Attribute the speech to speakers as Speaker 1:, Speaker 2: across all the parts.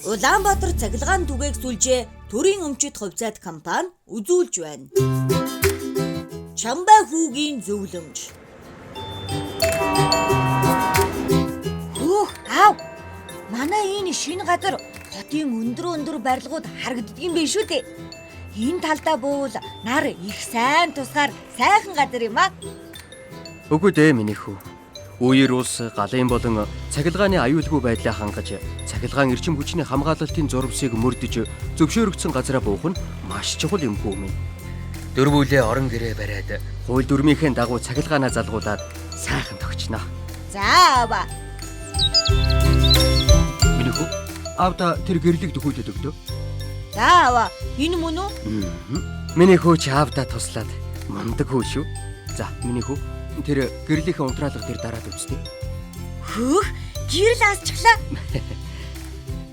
Speaker 1: Улаанбаатар цахилгаан түгээх сүлжээ төрийн өмчит хувьцаат компани үзүүлж байна. Чамбай хүүгийн зөвлөмж. Хөөх аав. Манай энэ шинэ газар хотын өндөр өндөр барилгууд харагддаг юм биш үү дээ. Энэ талдаа буувал нар их сайн тусгаар сайхан газар юм аа.
Speaker 2: Үгүй дээ миний хүү. Үер улс галын болон цахилгааны аюулгүй байдлаа хангаж, цахилгаан эрчим хүчний хамгаалалтын зурвасыг мөрдөж зөвшөөрөгдсөн газараа буух нь маш чухал юм хүү минь. Дөрвүүлээ орон гэрээ бариад хууль дүрмийнхээ дагуу цахилгаанаа залгуулад сайхан тогтчно.
Speaker 1: За аава.
Speaker 2: Миний хүү, аавда тэр гэрлийг төхүүлээд өгдөө.
Speaker 1: За аава. Энэ мөн үү?
Speaker 2: Миний хүү ч аавда туслаад мундаг хүү шүү. За миний хүү, тэр гэрлийнхээ унтраалга дээр дараад үзтээ.
Speaker 1: Хөөх гэрэл асчглаа.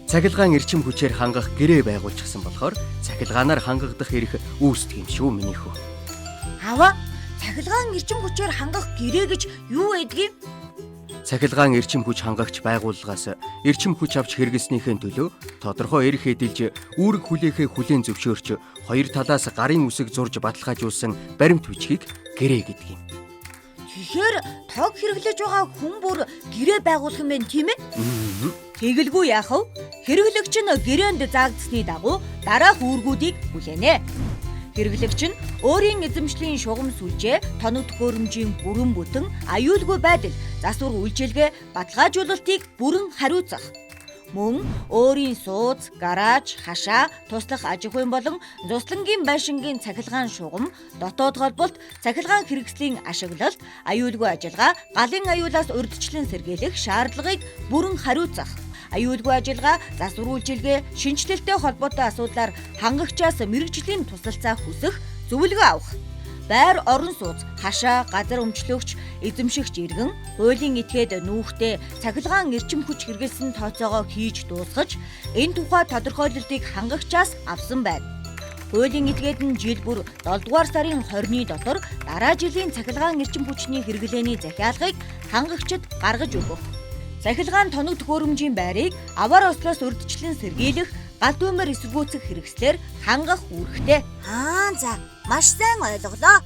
Speaker 2: Цахилгаан эрчим хүчээр хангах гэрээ байгуулчихсан болохоор цахилгаанаар хангагдах эрх үүсдэг юм шүү миний хүү.
Speaker 1: Аава, цахилгаан эрчим хүчээр хангах гэрээ гэж юу байдгийг?
Speaker 2: Цахилгаан эрчим хүч хангагч байгууллагаас эрчим хүч авч хэрэглэснийхээ төлөө тодорхой эрх эдэлж үүрэг хүлээхээ хүлээн зөвшөөрч хоёр талаас гарын үсэг зурж баталгаажуулсан баримт бичгийг гэрээ гэдэг юм.
Speaker 1: Тэгэхээр тог хэрэглэж байгаа хүн бүр гэрээ байгуулах юм байна тийм ээ? Тэгэлгүй яах вэ? Хэрэглэгч нь гэрээнд заагдсны дагуу дараах үүргүүдийг хүлээнэ. Хэрэглэгч нь өөрийн эзэмшлийн шугам сүлжээ, тоног төхөөрөмжийн бүрэн бүтэн аюулгүй байдал, засвар үйлчилгээ, баталгаажуулалтыг бүрэн хариуцах. Мөн өөрийн сууц, гараж, хашаа, туслах аж ахуйн болон зуслангийн байшингийн цахилгаан шугам, дотоод холболт, цахилгаан хэрэгслийн ашиглалт, аюулгүй ажиллагаа, галын аюулаас урьдчилан сэргийлэх шаардлагыг бүрэн хариуцах. Аюулгүй ажиллагаа, засвар үйлчилгээ, шинэчлэлтэй холбоотой асуудлаар хангагчаас мэргэжлийн тусалцаа хүсэх, зөвлөгөө авах. Байр орон сууц, хашаа, газар өмчлөгч, эзэмшигч иргэн, хуулийн этгээд нүүхтэй цахилгаан эрчим хүч хэрэглэсэн тооцоогоо хийж дуусгаж, энэ тухай тодорхойлолтыг хангагчаас авсан байна. Хуулийн этгээд нь жил бүр 7 дугаар сарын 20-ны дотор дараа жилийн цахилгаан эрчим хүчний хэрэглээний захиалгыг хангагчид гаргаж өгөх. Цахилгаан тоног төхөөрөмжийн байрыг аваар ослоос урьдчилан сэргийлэх, гал түмээр эсэргүүцэх хэрэгслээр хангах үүрэгтэй. Аа за, маш сайн ойлголоо.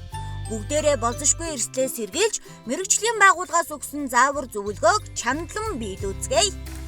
Speaker 1: Бүгдээрээ болзошгүй эрсдлээ сэргийлж, мэргэжлийн байгууллагаас өгсөн заавар зөвлөгөөг чандлан биелүүлцгээе.